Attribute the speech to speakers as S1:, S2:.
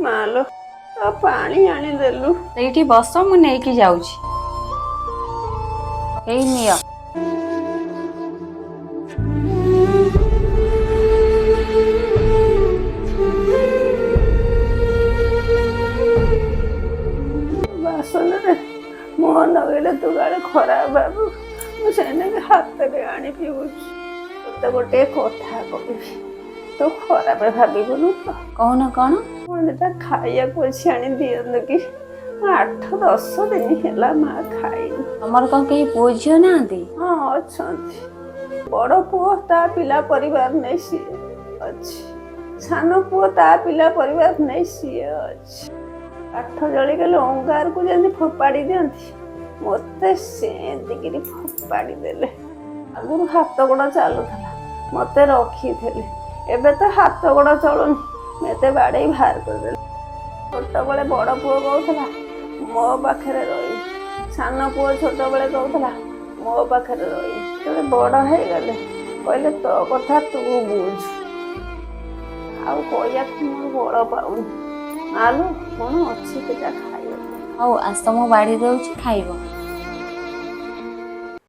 S1: ମାଲୋ, ଆଉ ପାଣି ଆଣିଦେଲୁ।
S2: ସେଇଠି ବସ, ମୁଁ ନେଇକି ଯାଉଛି। ଏଇ ନିଅ।
S1: ବାସନରେ ମୁହଁ ଲଗେଇଲେ ତୁ କାଳେ ଖରାପ ଭାବୁ, ମୁଁ ସେନାକି ହାତରେ ଆଣି ପିଉଛି। ତୋତେ ଗୋଟେ କଥା କହିବି, ତୁ ଖରାପ ଭାବିବୁନୁ ତ?
S2: କହୁନ, କଣ?
S1: ମୁଁ ଦିଟା ଖାଇବାକୁ ଅଛି, ଆଣି ଦିଅନ୍ତୁ କି? ମୁଁ 8-10 ଦିନ ହେଲା ମା ଖାଇନି।
S2: ତମର କଣ କେହି ପୁଅ ଝିଅ ନାହାନ୍ତି?
S1: ହଁ, ଅଛନ୍ତି। ବଡ଼ ପୁଅ ତା ପିଲା ପରିବାର ନେଇ ସିଏ ଅଛି। ସାନ ପୁଅ ତା ପିଲା ପରିବାର ନେଇ ସିଏ ଅଛି। କାଠ ଜଳିଗଲେ ଅଙ୍ଗାରକୁ ଯେମିତି ଫୋପାଡ଼ି ଦିଅନ୍ତି, ମୋତେ ସେମିତିକିରି ଫୋପାଡ଼ି ଦେଲେ। ଆଗରୁ ହାତ ଗୋଡ଼ ଚାଲୁଥିଲା, ମୋତେ ରଖିଥିଲେ। ଏବେ ତ ହାତ ଗୋଡ଼ ଚଳୁନି, ମୋତେ ବାଡ଼େଇ ବାହାର କରିଦେଲେ। ଛୋଟବେଳେ ବଡ଼ ପୁଅ କହୁଥିଲା, ମୋ ପାଖରେ ରହିବୁ। ସାନ ପୁଅ ଛୋଟବେଳେ କହୁଥିଲା, ମୋ ପାଖରେ ରହିବୁ। ଯେତେବେଳେ ବଡ଼ ହେଇଗଲେ, କହିଲେ ତୋ କଥା ତୁ ବୁଝ। ଆଉ କହିବାକୁ ମୋର ବଳ ପାଉନି। ମାଲୋ, କଣ ଅଛି ସେଟା ଖାଇବାକୁ?
S2: ହଉ ଆସ, ମୁଁ ବାଢ଼ି ଦଉଛି, ଖାଇବ।